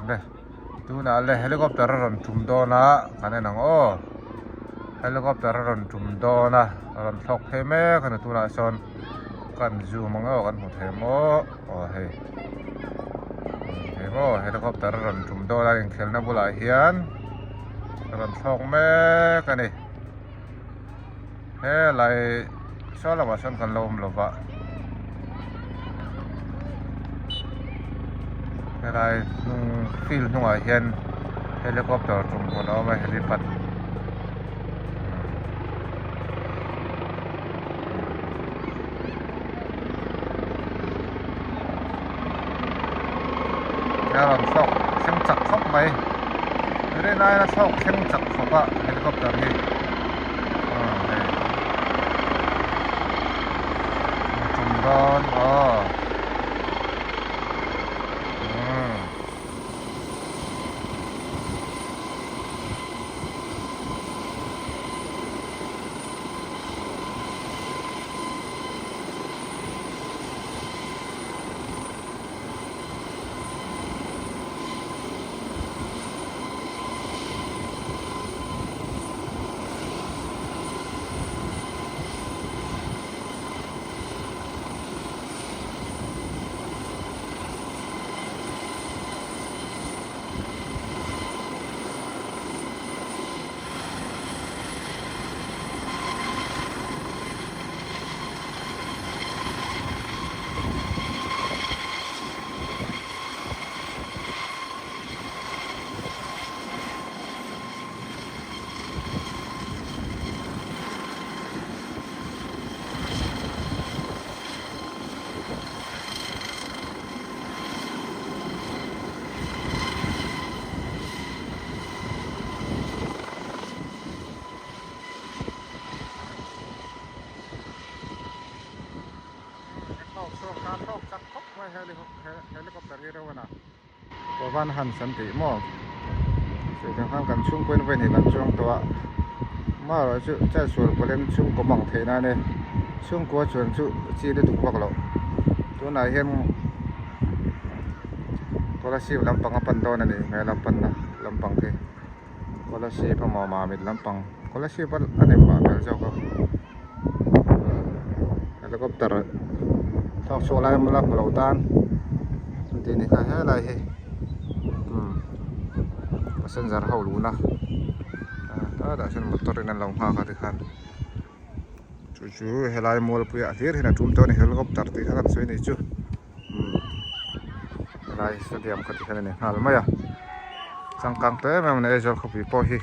Le tunah le helicopter a rawn tum dawn a kan en ang aw helicopter a rawn tum dawn a a rawn thlawk phei mek a ni tunah sawn kan zoom ang aw kan hmu thei maw aw hei hei maw helicopter a rawn tum dawn a inkhelhna bulah hian a rawn thlawk mek a ni helai saw lamah sawn kan lo awm lo va helai hnung field hnungah hian helicopter tum hmun a awm a helipad a rawn thlawk thleng chak khawp mai rinaiin a thlawk thleng chak khawp a helicopter hi aw hei a tum dawn aw umm. Van Hans an tih maw sawi khan kan chhungkaw in vawiin hi kan chuang tawh a amaherawhchu chetsual pawlem chhungkaw mang theih nan e chhungkua chuan chu chi lutuk vak loh tunah hian Kolasib lampang a pan dawn a nih hmel a panna lampang khi Kolasib a maw mamit lampang Kolasib a ni mah hmel zawk a helicopter thlawk chhuak lai a hmu lo tan an tih a ni kha helai hi umm passenger ho luhna hetah hian motor in an lo nghak a tikhan. Chu chu helai mualpui ah hlir hian a tum tawh a ni helicopter tih kha kan sawi a nih chu umm helai stadium kha ti hian a ni nghal mai a changkang hle mai a ni Aizawl khawpui pawh hi.